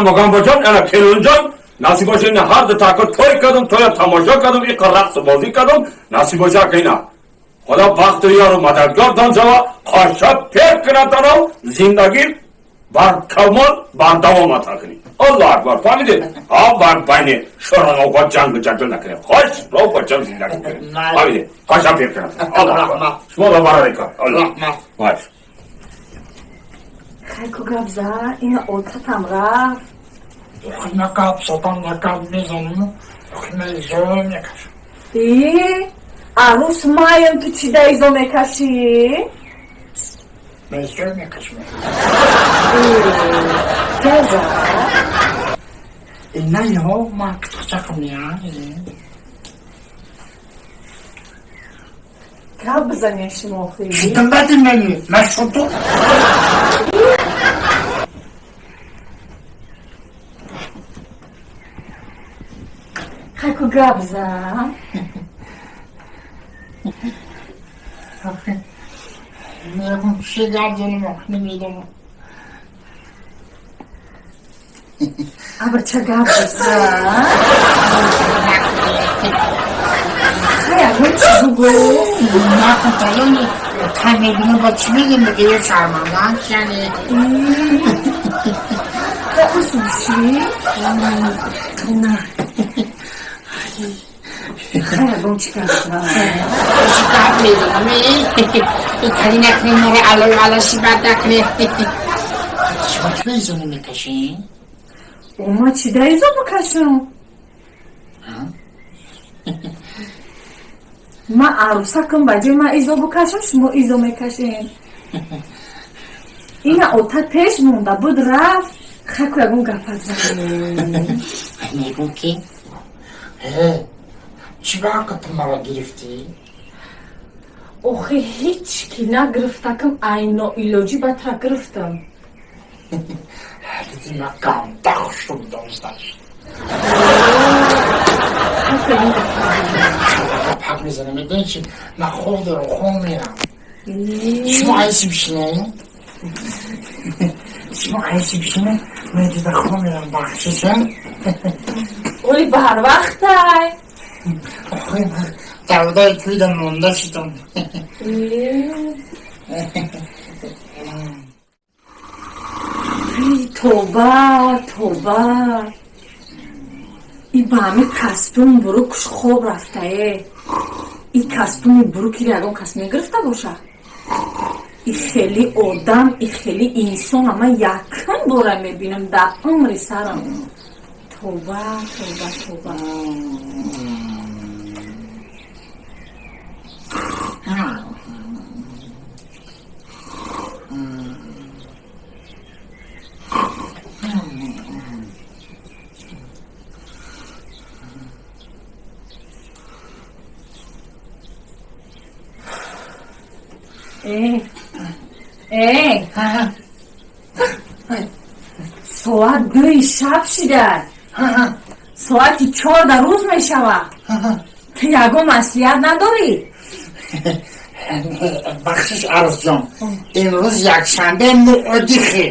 Магамбаҷон, ана келинҷон, насиб боша, ина ҳар дутако той кардам, тоя тамошо кардам, иқа рақсу бозӣ кардам. Насиб боша, ака, ина худо бахту ёру мададгортон шава, қоша пер кунатоно, зиндагӣ бар камол бардавом ата кунӣ. Аллоҳ акбар, фаҳмидед? А бар байни шӯрағоҳо ҷангу ҷаҷал накунед, хош ро бачам зиндагӣ кунед, фаҳмидед? Қоша пер кунатон. Аллоҳ акбар, шумо ба барака аллоҳ. Раҳмат. Хайку, гап за, ина отатам рафт. Охи, на гап задам, на гап мезанам. Охи, ман изо мекашам. И арӯс маем, ту чӣ да изо мекашӣ? Ман изо мекашам. Газа. На, ё ман китхчақам я. Гап бизанем шумо охи. Шудам, бади мани ман шудум. Хайку, гап за. Охи, мегум, чӣ гап занам, охи, намедонам. Абача, гап биза. Хай, ягон чӣ бугӯ. Накун, талони та мебинам, ба чӣ мегем, меге ё шармандаам, яъне. Хай, усубшӣ На. Хай, ягон чӣ гап за. Чӣ гап мезанам? Кари накунем, моро алло алло сибат накунем. Шумо чӣ изо намекашем? Ма чӣ да изо бикашам? Ма арӯсакам, ба ҷои ман изо бикашам, шумо изо мекашем. Ина ота пеш монда буд, рафт. Хайку, ягон гапат занем. Мегум ки чӣ ба ту маро гирифтӣ? Охи, ҳеҷ ки нагирифтакам, айно илоҷӣ ба тра гирифтам. Диди, ма ганда хушрӯ будам, знаешь. Хайку, ягон гапат бизан. Гапак мезанам, медонӣ чи, ман хоб дорам, хоб мерам. Шумо айси бишинед, шумо айси бишинед, ман дида хоб мерам, бахшиша. Оли барвақтай. Охи, ман давдаи туйда монда шудам. Тоба, тоба, и ба ҳами костюм бурукш хоб рафтае. И костюми бурукиро ягон кас мегирифта боша? И хели одам, и хели инсона ман якум бора мебинам дар умри сарам. Тоба, тоба, тоба. Э, э, соат 2-и шаб шида, соати 4 дар рӯз мешавад. Ту ягон маслиҳат надорӣ? Бахшиш, арӯсҷон, имрӯз якшанбе, муодихе.